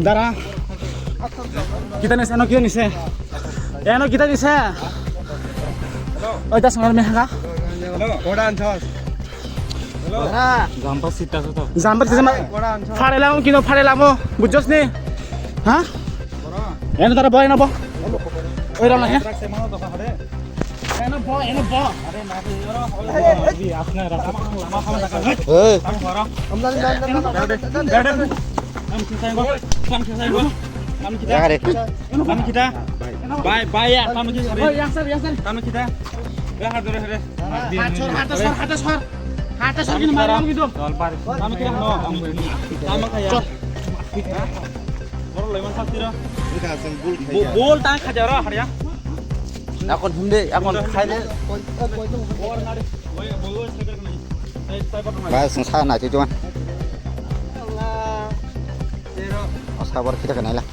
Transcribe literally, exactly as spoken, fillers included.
Dara. Kita ni se, ano kita ni se. Eh, ano kita ni se. Oi, das ngar me ha. Kodan thos. Jamba sita soto. Jamba sita ma. Phare lamo kino phare lamo. Bujos ni. Ha? Eno tara bo, eno bo. Oi, rana he. Eno bo, eno bo. Hey. Tam kita, tam kita, tam kita. Tam kita. Bai, bai ya, tam kita. Oi, yang sar, yang sar. Tam kita. Ya, hadur, hadur. Hat sor, hat sor, hat sor. Hat sor kini marang gitu. Tam kita, no. Tam kaya. Boro laiman sastiro. Bo-, bol tang khaja ro harya. Akon himde, akon khaile. Bas, sa na ti tuan. Asa bor kita kenai la.